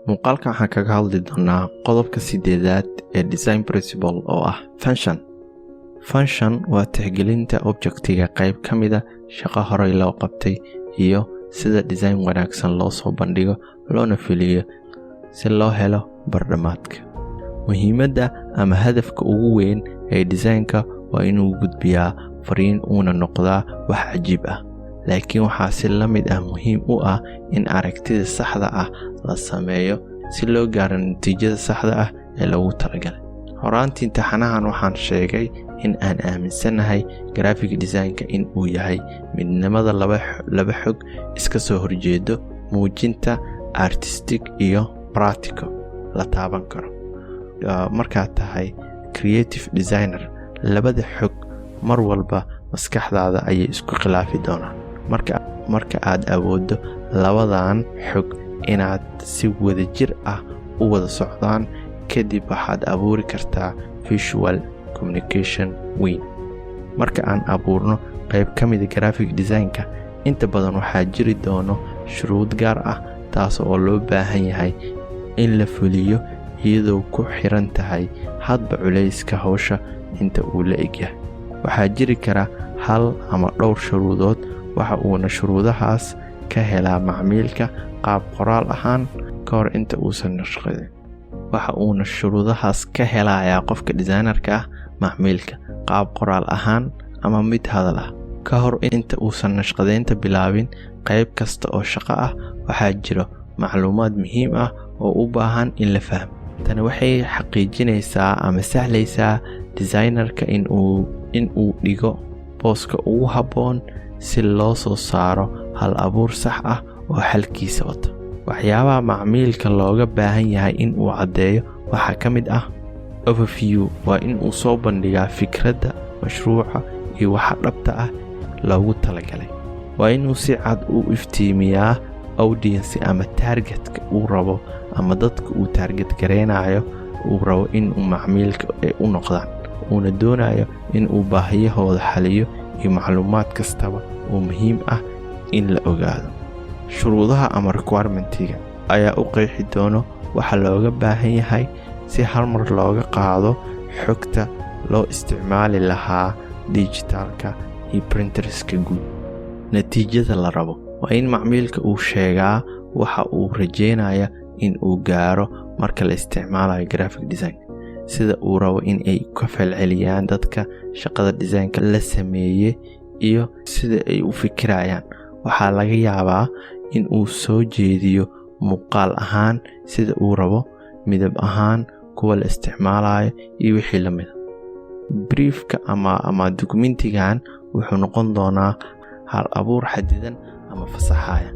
Muuqaalkan waxaan kaga hadli doonaa qodobka sideedaad ee design principle oo ah function. Function waa tixgelinta objectiga qayb ka mida shaqo horey loo qabtay iyo sida design wanaagsan loo soo bandhigo loona fuliyo si loo helo bardhamaadka. Muhiimadda ama hadafka ugu weyn ee design-ka waa inuu gudbiyaa fariin uuna noqdaa wax cajiib ah, laakiin waxaa si la mid ah muhiim u ah in aragtida saxda ah la sameeyo si loo gaaro natiijada saxda ah ee loogu talagalay. Horaantii imtixaanahan waxaan sheegay in aan aaminsanahay graphic design-ka in uu yahay midnimada laba xog iska soo horjeedo: muujinta artistic iyo practical, la taaban karo. Markaad tahay creative designer, labada xog mar walba maskaxdaada ayay isku khilaafi doonaan. Marka aad awooddo labadan xog inaad si wadajir ah u wada socdaan, kadib waxaad abuuri kartaa visual communication weyn. Marka aan abuurno qayb ka mida graphic design-ka, inta badan waxaa jiri doono shuruud gaar ah, taas oo loo baahan yahay in la fuliyo iyadoo ku xiran tahay hadba culayska hawsha inta uu la egyahay. Waxaa jiri kara hal ama dhowr shuruudood, waxa uuna shuruudahaas ka helaa macmiilka qaab qoraal ahaan ka hor inta uusan nashqadin. Waxa uuna shuruudahaas ka helayaa qofka designerka ah macmiilka qaab qoraal ahaan ama mid hadal ah ka hor inta uusan nashqadeynta bilaabin. Qayb kasta oo shaqo ah waxaa jiro macluumaad muhiim ah oo u baahan in la fahmo. Tani waxay xaqiijinaysaa ama sahlaysaa designerka in uu dhigo booska ugu habboon si loo soo saaro hal abuur sax ah oo xalkiisa wata. Waxyaabaha macmiilka looga baahan yahay in uu caddeeyo waxaa ka mid ah: overview, waa in uu soo bandhigaa fikradda mashruuca iyo waxa dhabta ah loogu talagalay. Waa inuu si cad u iftiimiyaa audience ama targetka uu rabo ama dadka uu target gareynayo, uu rabo inuu macmiilka u noqdaan, uuna doonayo in uu baahiyahooda xaliyo, iyo macluumaad kastaba oo muhiim ah in la ogaado. Shuruudaha ama requirementiga ayaa u qeexi doono waxa looga baahan yahay si hal mar looga qaado xogta loo isticmaali lahaa digitalka iyo printerska guud. Natiijada la rabo waa in macmiilka uu sheegaa waxa uu rajeynaya in uu gaaro marka la isticmaalayo graphic design, sida uu rabo in ay ka falceliyaan dadka shaqada designka la sameeyey iyo sida ay u fikirayaan. Waxaa laga yaabaa in uu soo jeediyo muuqaal ahaan sida uu rabo, midab ahaan kuwa la isticmaalayo iyo wixii la mida. Briefka ama dukumentigan wuxuu noqon doonaa hal abuur xadidan ama fasaxaya.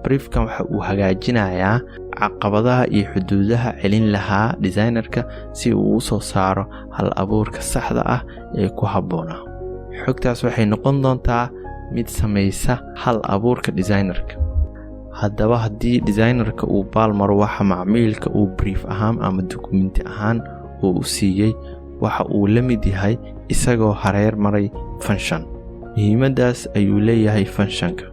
Briefkan waxa uu hagaajinayaa caqabadaha iyo xuduudaha celin lahaa designerka si uu u soo saaro hal abuurka saxda ah ee ku habboonaa. Xogtaas waxay noqon doontaa mid samaysa hal abuurka designerka. Haddaba, haddii designerka uu baalmaro waxa macmiilka uu brief ahaan ama dukumenti ahaan uu u siiyey, waxa uu la mid yahay isagoo hareer maray function. Muhiimaddaas ayuu leeyahay functionka.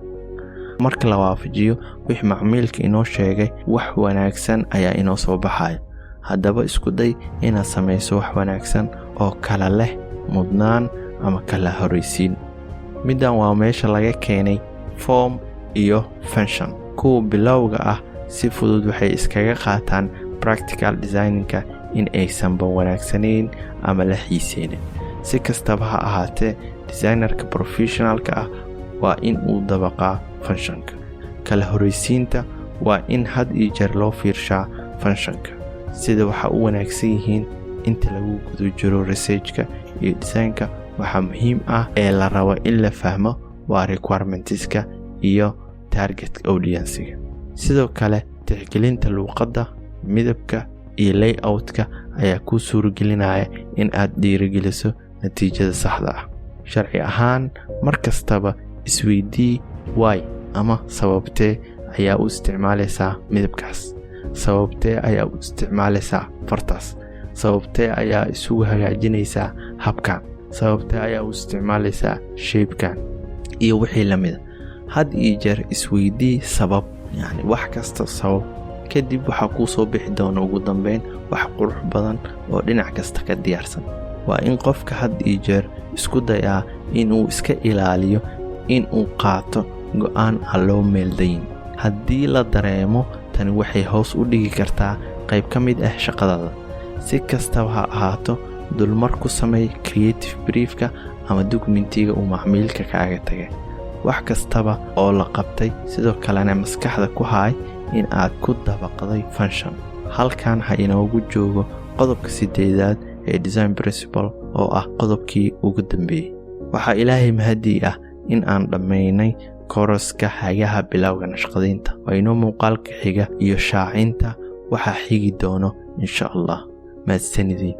Marka la waafajiyo wixii macmiilka inoo sheegay, wax wanaagsan ayaa inoo soo baxaya. Haddaba, isku day inaad samayso wax wanaagsan oo kala leh mudnaan ama kala horreysiin. Middan waa meesha laga keenay form iyo function. Kuwa bilowga ah si fudud waxay iskaga qaataan practical designinka in aysanba wanaagsanayn ama la xiiseynin. Si kastaba ha ahaatee, designerka professionalka ah waa in uu dabaqaa functionka. Kala horreysiinta waa in had iyo jeer loo fiirshaa functionka, sida waxa u wanaagsan yihiin. Inta lagu guda jiro researchka iyo designka, waxaa muhiim ah ee la rabo in la fahmo waa requirementiska iyo target audiencega. Sidoo kale, tixgelinta luuqadda, midabka iyo layoutka ayaa kuu suuragelinaya in aad dhiirigeliso natiijada saxda ah. Sharci ahaan, mar kastaba isweydii why ama sababtee ayaa u isticmaalaysaa midabkaas, sababtee ayaa u isticmaalaysaa fartaas, sababtee ayaa isugu hagaajinaysaa habkan, sababtee ayaa u isticmaalaysaa shapekan iyo wixii la mida. Had iyo jeer isweydii sabab, yacni wax kasta sabab. Kadib waxaa kuu soo bixi doona ugu dambeyn wax qurux badan oo dhinac kasta ka diyaarsan. Waa in qofka had iyo jeer isku dayaa in uu iska ilaaliyo in uu qaato go'aan aan loo meeldayin. Haddii la dareemo, tani waxay hoos u dhigi kartaa qayb ka mid ah shaqadada. Si kastaba ha ahaato, dulmar ku sameey creative briefka ama document-iga uu macmiilka kaaga tagay, wax kastaba oo la qabtay. Sidoo kalena maskaxda ku haay in aad ku dabaqday function. Halkan ha inoogu joogo qodobka sideedaad ee design principle, oo ah qodobkii ugu dambeeyey. Waxaa Ilaahay mahadii ah in aan dhammaynay course-ka Hagaha Bilowga Nashqadaynta. Waa inoo muuqaalka xiga iyo shaacinta waxaa xigi doono, insha Allah. Mahadsanidii.